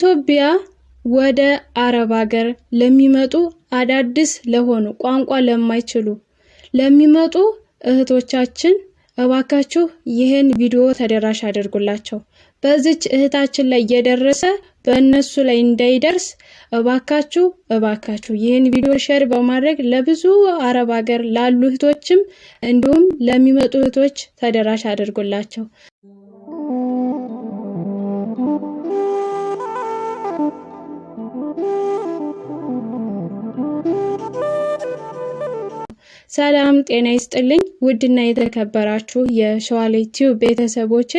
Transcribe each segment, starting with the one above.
ኢትዮጵያ ወደ አረብ ሀገር ለሚመጡ አዳዲስ ለሆኑ ቋንቋ ለማይችሉ ለሚመጡ እህቶቻችን እባካችሁ ይህን ቪዲዮ ተደራሽ አድርጉላቸው። በዚች እህታችን ላይ እየደረሰ በእነሱ ላይ እንዳይደርስ እባካችሁ እባካችሁ ይህን ቪዲዮ share በማድረግ ለብዙ አረብ ሀገር ላሉ እህቶችም እንዲሁም ለሚመጡ እህቶች ተደራሽ አድርጉላቸው። ሰላም ጤና ይስጥልኝ። ውድና የተከበራችሁ የሸዋሌ ቲዩብ ቤተሰቦቼ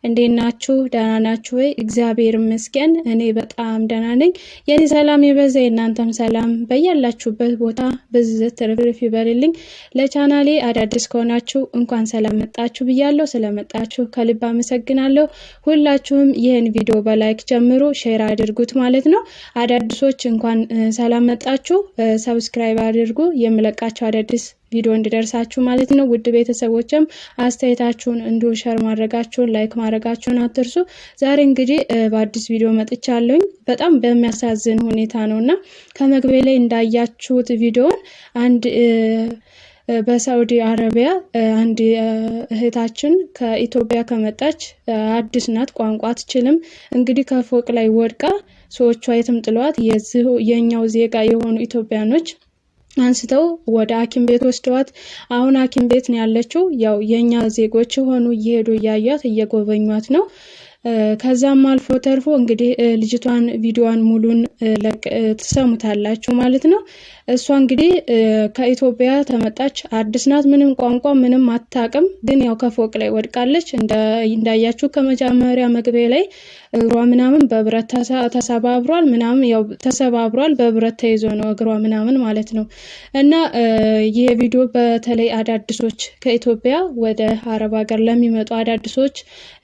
እንዴት ናችሁ? ደህና ናችሁ ወይ? እግዚአብሔር ይመስገን እኔ በጣም ደህና ነኝ። የኔ ሰላም የበዛ የእናንተም ሰላም በያላችሁበት ቦታ ብዝት ትርፍርፍ ይበልልኝ። ለቻናሌ አዳዲስ ከሆናችሁ እንኳን ሰላም መጣችሁ ብያለሁ። ስለመጣችሁ ከልብ አመሰግናለሁ። ሁላችሁም ይህን ቪዲዮ በ like ጀምሩ፣ share አድርጉት ማለት ነው። አዳዲሶች እንኳን ሰላም መጣችሁ፣ subscribe አድርጉ። የምለቃቸው አዳዲስ ቪዲዮ እንዲደርሳችሁ ማለት ነው። ውድ ቤተሰቦችም አስተያየታችሁን እንዲሁ share ማድረጋችሁን like ማድረጋችሁን አትርሱ። ዛሬ እንግዲህ በአዲስ ቪዲዮ መጥቻለሁኝ። በጣም በሚያሳዝን ሁኔታ ነው እና ከመግቢያ ላይ እንዳያችሁት ቪዲዮን አንድ በሳዑዲ አረቢያ አንድ እህታችን ከኢትዮጵያ ከመጣች አዲስ ናት፣ ቋንቋ አትችልም። እንግዲህ ከፎቅ ላይ ወድቃ ሰዎቿ የትም ጥለዋት የኛው ዜጋ የሆኑ ኢትዮጵያኖች አንስተው ወደ ሐኪም ቤት ወስደዋት አሁን ሐኪም ቤት ነው ያለችው። ያው የእኛ ዜጎች የሆኑ እየሄዱ እያያት እየጎበኟት ነው። ከዛም አልፎ ተርፎ እንግዲህ ልጅቷን ቪዲዮዋን ሙሉን ትሰሙታላችሁ ማለት ነው። እሷ እንግዲህ ከኢትዮጵያ ተመጣች አዲስ ናት። ምንም ቋንቋ ምንም አታውቅም። ግን ያው ከፎቅ ላይ ወድቃለች። እንዳያችሁ ከመጀመሪያ መግቢያ ላይ እግሯ ምናምን በብረት ተሰባብሯል፣ ምናምን ያው ተሰባብሯል። በብረት ተይዞ ነው እግሯ ምናምን ማለት ነው። እና ይህ ቪዲዮ በተለይ አዳዲሶች ከኢትዮጵያ ወደ አረብ ሀገር ለሚመጡ አዳዲሶች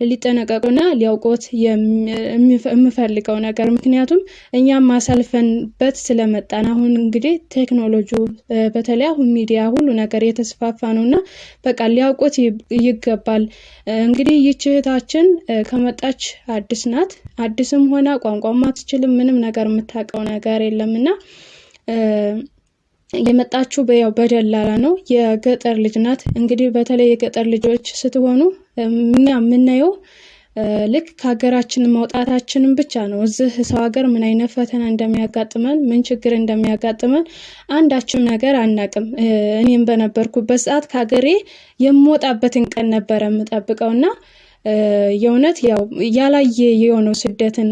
ሊጠነቀቁና ሊያውቁት የምፈልገው ነገር ምክንያቱም እኛም ማሳልፈንበት ስለመጣን አሁን እንግዲህ ቴክኖሎጂ በተለይ አሁን ሚዲያ ሁሉ ነገር የተስፋፋ ነው እና በቃ ሊያውቁት ይገባል። እንግዲህ ይህች እህታችን ከመጣች አዲስ ናት። አዲስም ሆና ቋንቋም አትችልም። ምንም ነገር የምታውቀው ነገር የለም እና የመጣችው ያው በደላላ ነው። የገጠር ልጅ ናት። እንግዲህ በተለይ የገጠር ልጆች ስትሆኑ እኛ የምናየው ልክ ከሀገራችን መውጣታችንን ብቻ ነው። እዚህ ሰው ሀገር ምን አይነት ፈተና እንደሚያጋጥመን ምን ችግር እንደሚያጋጥመን አንዳችም ነገር አናቅም። እኔም በነበርኩበት ሰዓት ከሀገሬ የምወጣበትን ቀን ነበረ የምጠብቀው እና የእውነት ያው ያላየ የሆነው ስደትን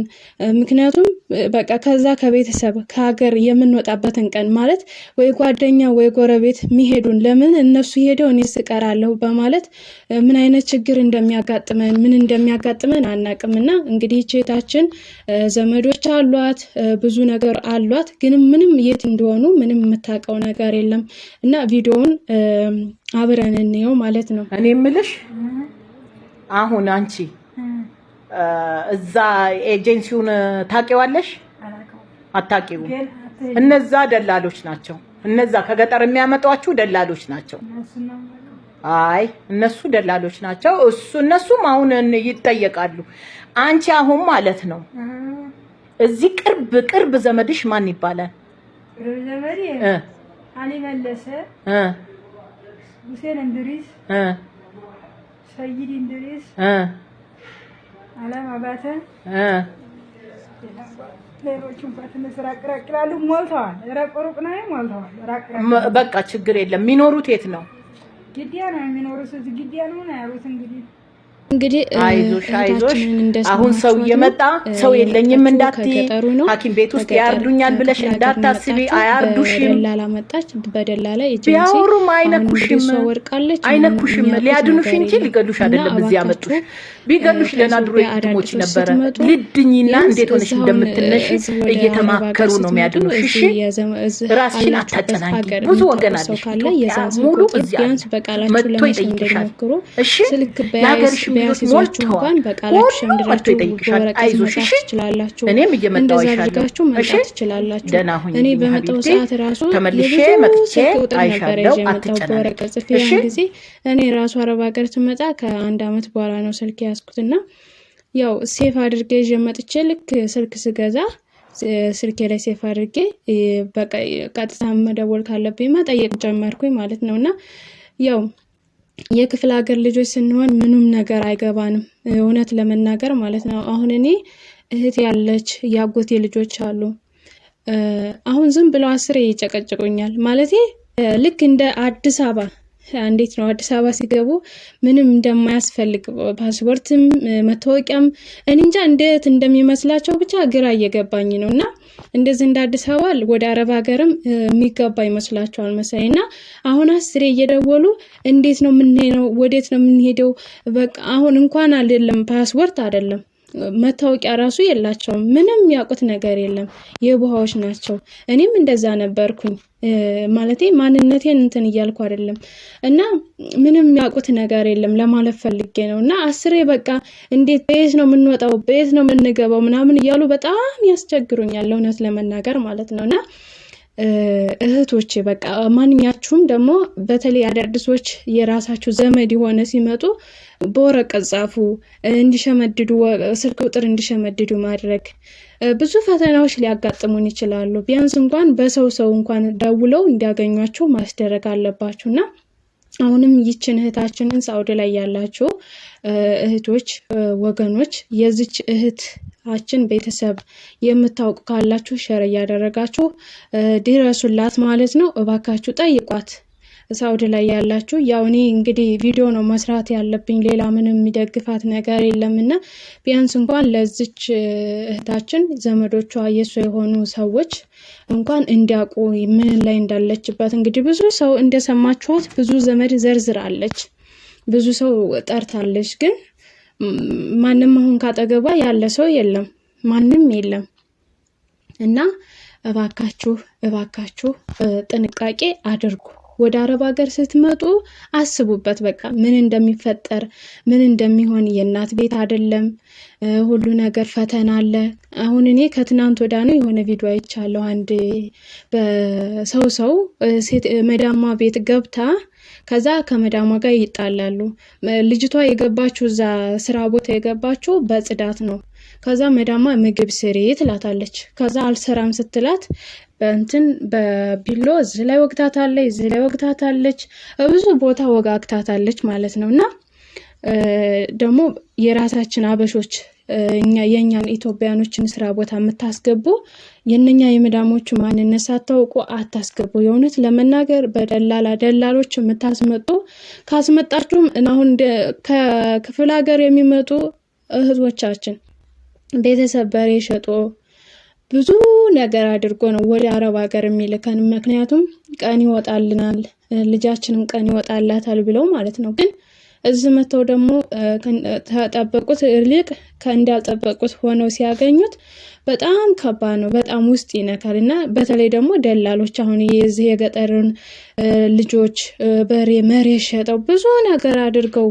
ምክንያቱም በቃ ከዛ ከቤተሰብ ከሀገር የምንወጣበትን ቀን ማለት ወይ ጓደኛ ወይ ጎረቤት የሚሄዱን ለምን እነሱ ሄደው እኔ ስቀራለሁ በማለት ምን አይነት ችግር እንደሚያጋጥመን ምን እንደሚያጋጥመን አናቅም። እና እንግዲህ እህታችን ዘመዶች አሏት፣ ብዙ ነገር አሏት፣ ግን ምንም የት እንደሆኑ ምንም የምታውቀው ነገር የለም። እና ቪዲዮውን አብረን እንየው ማለት ነው። እኔ የምልሽ አሁን አንቺ እዛ ኤጀንሲውን ታውቂዋለሽ? አታውቂውም? እነዛ ደላሎች ናቸው። እነዛ ከገጠር የሚያመጧችሁ ደላሎች ናቸው። አይ እነሱ ደላሎች ናቸው። እሱ እነሱም አሁን ይጠየቃሉ። አንቺ አሁን ማለት ነው እዚህ ቅርብ ቅርብ ዘመድሽ ማን ይባላል? ቅርብ ዘመዴ አሊ መለሰ፣ ሁሴን እንድሪስ፣ ሰይድ እንድሪስ፣ አለም አባተ፣ ሌሎች እንኳን ትንሽ ራቅ ራቅ ይላሉ። ሞልተዋል። ራቅ ሩቅ ነው ሞልተዋል። ራቅ ራቅ በቃ ችግር የለም። የሚኖሩት የት ነው? ግዲያ ነው የሚኖሩት። እዚህ ግዲያ ነው ነው ያሉት እንግዲህ እንግዲህ አይዞሽ አይዞሽ፣ አሁን ሰው እየመጣ ሰው የለኝም እንዳትዪ፣ ሐኪም ቤት ውስጥ ያርዱኛል ብለሽ እንዳታስቢ፣ አያርዱሽም። በደላላ መጣች፣ በደላላ ኤጀንሲ ቢያወሩም አይነኩሽም፣ ወድቃለች፣ አይነኩሽም። ሊያድኑሽ እንጂ ሊገሉሽ አይደለም። እዚህ ያመጡሽ ቢገሉሽ ደህና ድሮ ትሞቺ ነበረ። ልድኝና እንዴት ሆነሽ እንደምትነሽ እየተማከሩ ነው የሚያድኑሽ። እሺ ራስሽን አታጨናንቂ። ብዙ ወገን አለሽ፣ ሙሉ እዚያ መጥቶ ይጠይቅሻል። እሺ የሀገርሽ ቢያስይዟችሁ እንኳን በቃላችሁ ሸምድራችሁ በወረቀት መጻፍ ትችላላችሁ። እኔም እየመጣሁ እንደዛ አድርጋችሁ መምጣት ትችላላችሁ። እኔ በመጣሁ ሰዓት ራሱ ተመልሼ የብዙ መጥቼ ስልክ ቁጥር ነበረ አይሻለሁ። ይዤ የመጣሁ በወረቀት ጽፌ። ያን እሺ ጊዜ እኔ ራሱ አረብ ሀገር ስመጣ ከአንድ አመት በኋላ ነው ስልክ የያዝኩትና ያው save አድርጌ ይዤ መጥቼ ልክ ስልክ ስገዛ ስልኬ ላይ save አድርጌ በቃ ቀጥታ መደወል ካለብኝ መጠየቅ ጀመርኩኝ ማለት ነው። እና ያው የክፍለ ሀገር ልጆች ስንሆን ምንም ነገር አይገባንም፣ እውነት ለመናገር ማለት ነው። አሁን እኔ እህት ያለች የአጎቴ ልጆች አሉ። አሁን ዝም ብለው አስሬ ይጨቀጭቁኛል። ማለቴ ልክ እንደ አዲስ አበባ እንዴት ነው አዲስ አበባ ሲገቡ ምንም እንደማያስፈልግ ፓስፖርትም መታወቂያም እኔ እንጃ እንዴት እንደሚመስላቸው ብቻ ግራ እየገባኝ ነው። እና እንደዚህ እንደ አዲስ አበባ ወደ አረብ ሀገርም የሚገባ ይመስላቸዋል መሰለኝ። እና አሁን አስሬ እየደወሉ እንዴት ነው የምንሄደው? ወዴት ነው የምንሄደው? በቃ አሁን እንኳን አይደለም ፓስፖርት አይደለም መታወቂያ ራሱ የላቸውም። ምንም ያውቁት ነገር የለም። የቡሃዎች ናቸው። እኔም እንደዛ ነበርኩኝ። ማለቴ ማንነቴን እንትን እያልኩ አይደለም፣ እና ምንም ያውቁት ነገር የለም ለማለት ፈልጌ ነው። እና አስሬ በቃ እንዴት በየት ነው የምንወጣው፣ በየት ነው የምንገባው ምናምን እያሉ በጣም ያስቸግሩኛል፣ እውነት ለመናገር ማለት ነው። እና እህቶቼ በቃ ማንኛችሁም ደግሞ በተለይ አዳዲሶች የራሳችሁ ዘመድ የሆነ ሲመጡ በወረቀት ጻፉ፣ እንዲሸመድዱ ስልክ ቁጥር እንዲሸመድዱ ማድረግ። ብዙ ፈተናዎች ሊያጋጥሙን ይችላሉ። ቢያንስ እንኳን በሰው ሰው እንኳን ደውለው እንዲያገኟቸው ማስደረግ አለባችሁ። እና አሁንም ይችን እህታችንን ሳውዲ ላይ ያላችሁ እህቶች፣ ወገኖች የዚች እህታችን ቤተሰብ የምታውቁ ካላችሁ share እያደረጋችሁ ድረሱላት ማለት ነው። እባካችሁ ጠይቋት። ሳውዲ ላይ ያላችሁ ያው እኔ እንግዲህ ቪዲዮ ነው መስራት ያለብኝ፣ ሌላ ምንም የሚደግፋት ነገር የለምና ቢያንስ እንኳን ለዚች እህታችን ዘመዶቿ የሷ የሆኑ ሰዎች እንኳን እንዲያውቁ ምን ላይ እንዳለችበት። እንግዲህ ብዙ ሰው እንደሰማችኋት ብዙ ዘመድ ዘርዝራለች፣ ብዙ ሰው ጠርታለች። ግን ማንም አሁን ካጠገቧ ያለ ሰው የለም፣ ማንም የለም። እና እባካችሁ እባካችሁ ጥንቃቄ አድርጉ። ወደ አረብ ሀገር ስትመጡ አስቡበት። በቃ ምን እንደሚፈጠር ምን እንደሚሆን። የእናት ቤት አይደለም ሁሉ ነገር ፈተና አለ። አሁን እኔ ከትናንት ወዲያ ነው የሆነ ቪዲዮ አይቻለሁ። አንድ በሰው ሰው ሴት መዳማ ቤት ገብታ ከዛ ከመዳሟ ጋር ይጣላሉ። ልጅቷ የገባችው እዛ ስራ ቦታ የገባችው በጽዳት ነው። ከዛ መዳሟ ምግብ ስሪ ትላታለች። ከዛ አልሰራም ስትላት በእንትን በቢሎ እዚህ ላይ ወግታታለች፣ እዚህ ላይ ወግታታለች፣ ብዙ ቦታ ወጋግታታለች ማለት ነው። እና ደግሞ የራሳችን አበሾች እኛ የእኛን ኢትዮጵያኖችን ስራ ቦታ የምታስገቡ የእነኛ የመዳሞቹ ማንነት ሳታውቁ አታስገቡ። የእውነት ለመናገር በደላላ ደላሎች የምታስመጡ ካስመጣችሁም አሁን ከክፍለ ሀገር የሚመጡ እህቶቻችን ቤተሰብ በሬ ሸጦ ብዙ ነገር አድርጎ ነው ወደ አረብ ሀገር የሚልከን። ምክንያቱም ቀን ይወጣልናል፣ ልጃችንም ቀን ይወጣላታል ብለው ማለት ነው። ግን እዚህ መጥተው ደግሞ ተጠበቁት ይልቅ እንዳልጠበቁት ሆነው ሲያገኙት በጣም ከባድ ነው። በጣም ውስጥ ይነካል። እና በተለይ ደግሞ ደላሎች አሁን የዚህ የገጠርን ልጆች በሬ መሬት ሸጠው ብዙ ነገር አድርገው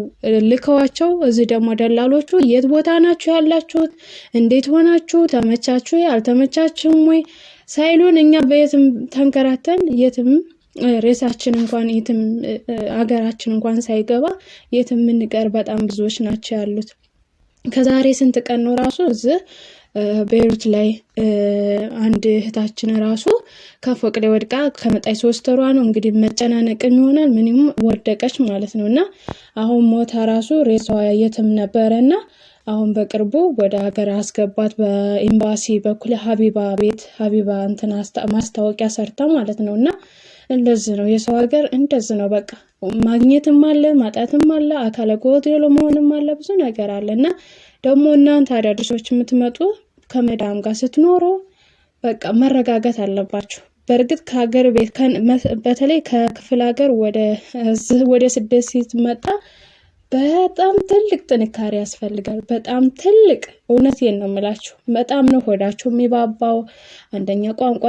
ልከዋቸው፣ እዚህ ደግሞ ደላሎቹ የት ቦታ ናችሁ ያላችሁት? እንዴት ሆናችሁ? ተመቻችሁ አልተመቻችሁም ወይ ሳይሉን እኛ በየትም ተንከራተን የትም ሬሳችን እንኳን የትም አገራችን እንኳን ሳይገባ የትም የምንቀር በጣም ብዙዎች ናቸው ያሉት። ከዛሬ ስንት ቀን ነው ራሱ እዚህ ቤይሩት ላይ አንድ እህታችን ራሱ ከፎቅ ላይ ወድቃ ከመጣች 3 ወሯ ነው። እንግዲህ መጨናነቅም ይሆናል ምንም ወደቀች ማለት ነው። እና አሁን ሞታ ራሱ ሬሳዋ የትም ነበረ እና አሁን በቅርቡ ወደ ሀገር አስገባት በኤምባሲ በኩል ሀቢባ ቤት ሀቢባ እንትን ማስታወቂያ ሰርታ ማለት ነው። እና እንደዚህ ነው የሰው ሀገር እንደዚህ ነው። በቃ ማግኘትም አለ ማጣትም አለ አካለ ጎዶሎ መሆንም አለ ብዙ ነገር አለ። እና ደግሞ እናንተ አዳዲሶች የምትመጡ ከመዳም ጋር ስትኖሩ በቃ መረጋጋት አለባችሁ። በእርግጥ ከሀገር ቤት በተለይ ከክፍለ ሀገር ወደ ስደት ስትመጣ በጣም ትልቅ ጥንካሬ ያስፈልጋል። በጣም ትልቅ እውነቴን ነው የምላችሁ። በጣም ነው ሆዳችሁ የሚባባው። አንደኛ ቋንቋ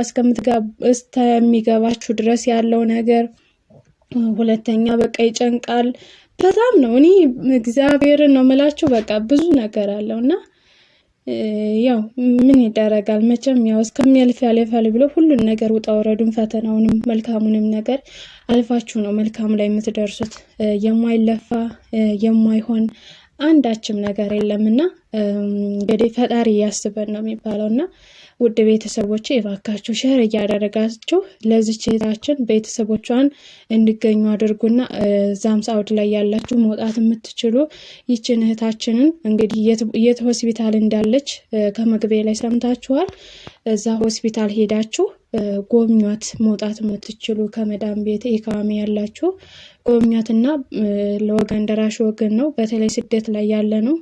እስከሚገባችሁ ድረስ ያለው ነገር፣ ሁለተኛ በቃ ይጨንቃል። በጣም ነው፣ እኔ እግዚአብሔርን ነው የምላችሁ። በቃ ብዙ ነገር አለው እና ያው ምን ይደረጋል መቼም ያው እስከሚያልፍ ያልፋል ብሎ ሁሉን ነገር ውጣ ውረዱን ፈተናውንም መልካሙንም ነገር አልፋችሁ ነው መልካም ላይ የምትደርሱት። የማይለፋ የማይሆን አንዳችም ነገር የለምና እንግዲህ ፈጣሪ ያስበን ነው የሚባለው። እና ውድ ቤተሰቦች እባካችሁ share እያደረጋችሁ ለዚች እህታችን ቤተሰቦቿን እንዲገኙ አድርጉና እዛም ሳውዲ ላይ ያላችሁ መውጣት የምትችሉ ይችን እህታችንን እንግዲህ የት ሆስፒታል እንዳለች ከመግቢያ ላይ ሰምታችኋል። እዛ ሆስፒታል ሄዳችሁ ጎብኟት። መውጣት የምትችሉ ከመዳም ቤት ኢቃማ ያላችሁ ጎብኟትና ለወገን ደራሽ ወገን ነው። በተለይ ስደት ላይ ያለ ነው።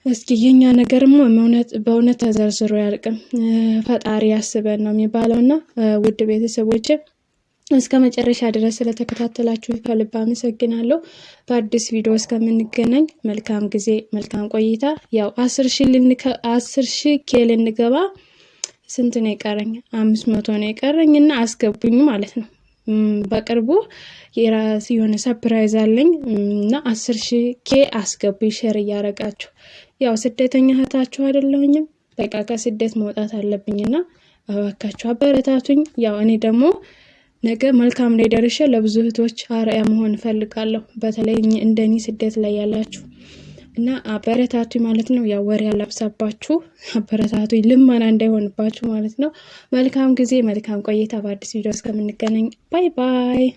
እስኪ የኛ ነገርማ በእውነት ተዘርዝሮ አያልቅም። ፈጣሪ ያስበን ነው የሚባለው። እና ውድ ቤተሰቦች እስከ መጨረሻ ድረስ ስለተከታተላችሁ ከልብ አመሰግናለሁ። በአዲስ ቪዲዮ እስከምንገናኝ መልካም ጊዜ፣ መልካም ቆይታ። ያው 10,000 K ልንገባ ስንት ነው የቀረኝ? 500 ነው የቀረኝ እና አስገቡኝ ማለት ነው። በቅርቡ የራስ የሆነ surprise አለኝ እና 10,000 K አስገቡኝ share እያረጋችሁ። ያው ስደተኛ እህታችሁ አይደለሁኝም። በቃ ከስደት መውጣት አለብኝና እባካችሁ አበረታቱኝ። ያው እኔ ደግሞ ነገ መልካም ላይ ደርሼ ለብዙ እህቶች አርአያ መሆን እፈልጋለሁ። በተለይ እንደኔ ስደት ላይ ያላችሁ እና አበረታቱኝ ማለት ነው። ያው ወሬ ያላብሳባችሁ አበረታቱኝ፣ ልመና እንዳይሆንባችሁ ማለት ነው። መልካም ጊዜ፣ መልካም ቆይታ። በአዲስ ቪዲዮ እስከምንገናኝ bye bye።